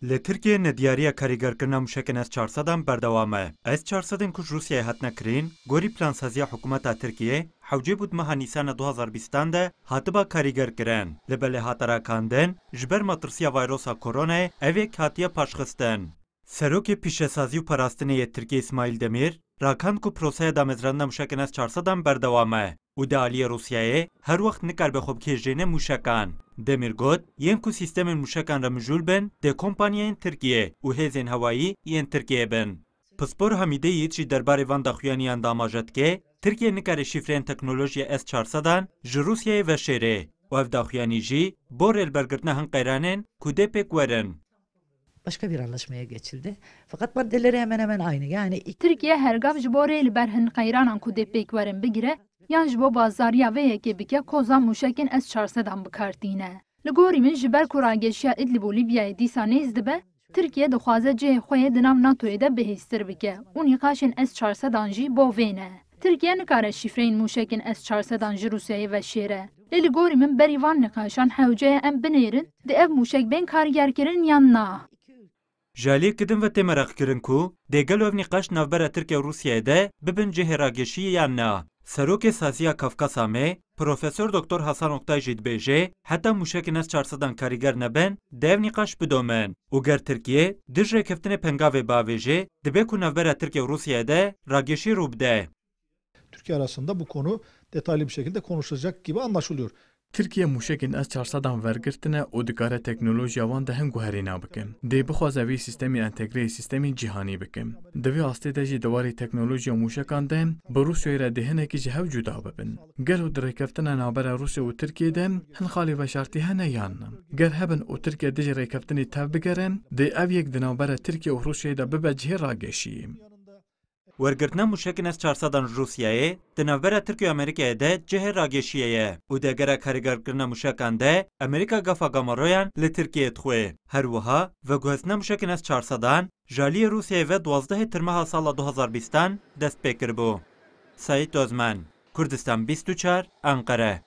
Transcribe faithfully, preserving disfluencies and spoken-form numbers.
Li Tirkiyê nediyariya karîgerkirina mûşekên S çar sedan berdewam e. S çar sedên ku ji Rûsyayê hatine kirîn, gorî plansaziya hikûmeta Tirkiyê, hewcê bû di meha Nîsana du hazar bîstan de hatiba karîgerkirin. Li belê hate rakandin, ji ber matirsiya vayrosa koronayê ev yek hatiye paşxistin. Serokê Pîşesazî û Parastinê yê Tirkiyê Îsmaîl Demîr rakand ku proseya damezrandina mûşekên S çar sedan berdewam e û di aliyê Rûsyayê her wext nikaribe xwe bikêşîne mûşekan. Demîr got, yên ku sîstemên mûşekan re mijûl bin, dê kompanyayên Tirkiyê û hêzên hewayî yên Tirkiyê bin. Pispor Hamîde Yiğit jî derbarê van daxuyaniyan damaje dike, Tirkiye nikare şîfreyên teknolojiya S çar sedan ji Rûsyayê veşêre û ev daxuyanî jî bo rêlbergirtina hin qeyranên ku dê pêk werin. Başka bir anlaşmaya geçildi. Fakat maddeleri hemen hemen aynı. Yani iki Tirkiye her gav ji bo rê li ber hin qeyranan ku dê pêk werin bigire, yan ji bo bazariya vê yekê bike, koza mûşekên S çar sedan bi kar tîne. Li gorî min, ji ber ku rageşiya Idlib û Lîbyayê dîsa nêz dibe, Tirkiye dixwaze cihê xwe yê di nav NATOyê de bihêztir bike û nîqaşên S çar sedan jî bo vê ne. Tirkiye nikare şîfreyên mûşekên S çar sedan ji Rûsyayê veşêre. Lê li gorî min, berî van nîqaşan hewce ye em binêrin, dê ev mûşek bên kargerkirin yan na. Ji aliyekî din ve tê meraqkirin ku dê gelo ev nîqaş di navbera Tirkiye û Rûsyayê de bibin cihê rageşiyê yan na. Serokê Saziya Kafkasa Me, Profesor Doktor Hasan Oktay jî dibêje, heta mûşekên S çar sedan karîger nebin, dê ev nîqaş bidomin û ger Tirkiye dij rêkeftinê pengavê biavêje, dibe ku navbera Tirkiye û Rûsyayê de rageşî rû bide. Türkiye arasında bu konu detaylı bir şekilde konuşulacak gibi anlaşılıyor. Tirkiye mûşekên S çar sedan vergirtine û dikare teknolojiya wan de hin guherîna bike. Dê bixwaze vî sîstemî entegreyê sîstemên cîhanî bike. Di vê astê de jî di warê teknolojiya mûşekan de bi Rûsyayê re dê hinekî ji hev cuda bibin. Gelo di rêkeftina navbera Rûsya û Tirkiyê de hin xalê veşartî hene yan na? Ger hebin û Tirkiye dijî rêkeftinê tev bigere, dê ev yek di navbera Tirkiye û Rûsyayê de bibe cihê rageşiyê. Wergirtina mûşekên S çar sedan ji Rûsyayê di navbera Tirkiye û Amerîkayê de cihê rageşiyê ye û di agera karîgerkirina mûşekan de Amerîka gafa Gamaleyan li Tirkiyeyê dixwe. Her wiha veguheztina mûşekên S çar sedan ji aliyê Rûsyayê ve duwazdehê Tirmeha sala du hazar bîstan dest pê kiribû. Seîd Ozmen, Kurdistan bîst û çar, Enqere.